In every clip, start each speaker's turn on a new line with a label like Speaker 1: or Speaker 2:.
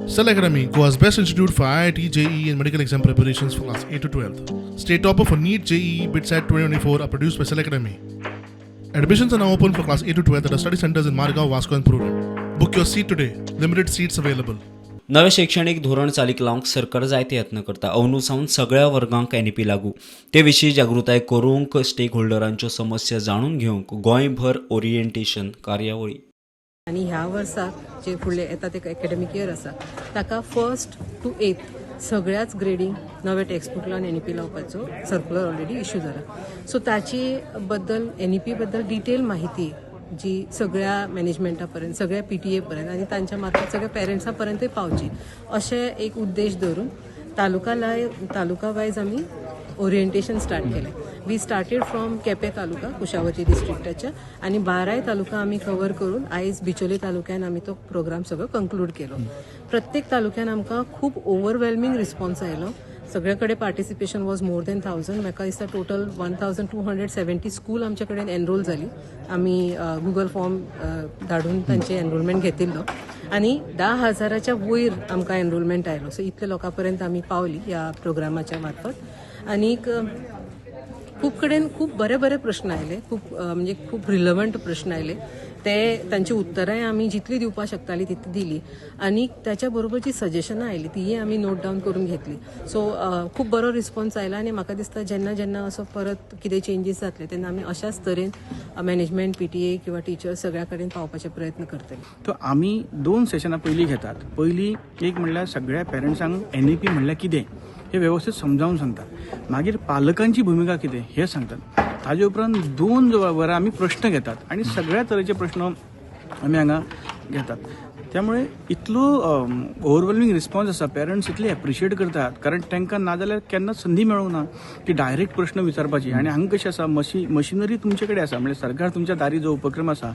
Speaker 1: Cell Academy, Goa's best institute for IIT, JEE, and medical exam preparations for class 8 to 12. State topper for NEET, JEE, BITSAT 2024 are produced by Cell Academy. Admissions are now open for class 8 to 12 at our study centers in Margao, Vasco, and Prudent. Book your seat today. Limited seats available.
Speaker 2: नवें शैक्षणीक धोरण चालीक लावंक सरकार जायते यत्न करता. अंदू सावन सगळ्या वर्गांक एनईपी लागू. ते विशीं जागृताय करूंक, स्टेक होल्डरांच्यो समस्या जाणून घेवंक गोंयभर ओरिएंटेशन कार्यावळी.
Speaker 3: आनी ह्या वर्साक जे फुडले येता ते एकेडमीक इयर आसा, ताका फर्स्ट टू एथ सगळ्याच ग्रेडींक नवे टेक्स्टबूक लावन एनईपी लावपाचो सर्कुलर ऑलरेडी इश्यू जाला. सो ताचे बद्दल, एनईपी बद्दल डिटेल माहिती जी सगळ्या मॅनेजमेंटा पर्यंत, सगळ्या पीटीए पर्यंत आनी तांच्या मार्फत सगळ्या पेरंट्सां पर्यंतय पावची अशें एक उद्देश धरून तालुका वायज आमी ओरिएंटेशन स्टार्ट केलें. We started from Quepem taluka, Kushavati डिस्ट्रिक्टाच्या, आनी बाराय तालुका आमी कवर करून आयज बिचोले तालुक्यान आमी तो प्रोग्राम सगळो कंक्लूड केलो. प्रत्येक तालुक्यान आमकां खूब ओवरवेल्मिंग रिस्पॉन्स आयलो. सगळे कडेन participation was more than 1000. म्हाका दिसता total 1270 school आमचे कडेन एनरोल जाली. आमी गुगल फॉर्म धाडून तांचे एनरोलमेंट घेतिल्लो आनी 10,000च्या वयर आमकां एनरोलमेंट आयलो. सो इतले लोकां पर्यंत आमी पावली ह्या प्रोग्रामाच्या मार्फत. आनीक खूब कडेन खूब बरे बरे प्रश्न आयले, खूब म्हणजे खूब रिलवंट प्रश्न आयले. ते तांची उत्तरांय आमी जितली दिवपाक शकताली तितली दिली आनी त्याच्या बरोबर जी सजेशनां आयली तीय आमी नोट डावन करून घेतली. सो खूब बरो रिस्पॉन्स आयला आनी म्हाका दिसता जेन्ना जेन्ना असो परत कितें चेंजीस जातले तेन्ना आमी अशाच तरेन मॅनेजमेंट, पीटीए किंवा टिचर्स सगळ्या कडेन पावपाचे प्रयत्न करतले.
Speaker 4: तो आमी दोन सेशनां पयलीं घेतात. पयलीं एक म्हणल्यार सगळ्या पेरंट्सांक एनईपी म्हणल्यार कितें हें वेवस्थीत समजावन सांगतात. मागीर पालकांची भुमिका कितें हें सांगतात. ताजे उपरांत 2 वरां आमी प्रश्न घेतात आनी सगळ्या तरेचे प्रश्न आमी हांगा घेतात. त्यामुळे इतलो ओवरवेल्मिंग रिस्पॉन्स आसा, पेरंट्स इतले एप्रिशिएट करतात, कारण तांकां नाजाल्यार केन्नाच संदी मेळूंक ना की डायरेक्ट प्रश्न विचारपाची. आनी हांगा कशें आसा, मशिनरी तुमचे कडेन आसा, म्हणजे सरकार तुमच्या दारी जो उपक्रम आसा,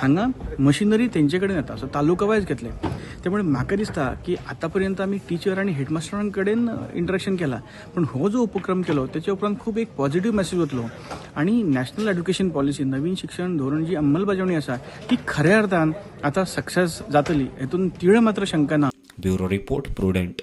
Speaker 4: हांगा मशिनरी तेंचे कडेन येता. सो तालुका वायज घेतले. त्यामुळे म्हाका दिसता की आतां पर्यंत आमी टिचर आनी हेडमास्टरां कडेन इंटरेक्शन केलां, पण हो जो उपक्रम केलो त्याच्या उपरांत खूब एक पॉझिटिव्ह मेसेज वतलो आनी नॅशनल एज्युकेशन पॉलिसी, नवीन शिक्षण धोरण जी अंमलबजावणी आसा ती खऱ्या अर्थान आतां सक्सेस जातली हेतून तीळ मात्र शंका ना.
Speaker 2: Bureau report, prudent.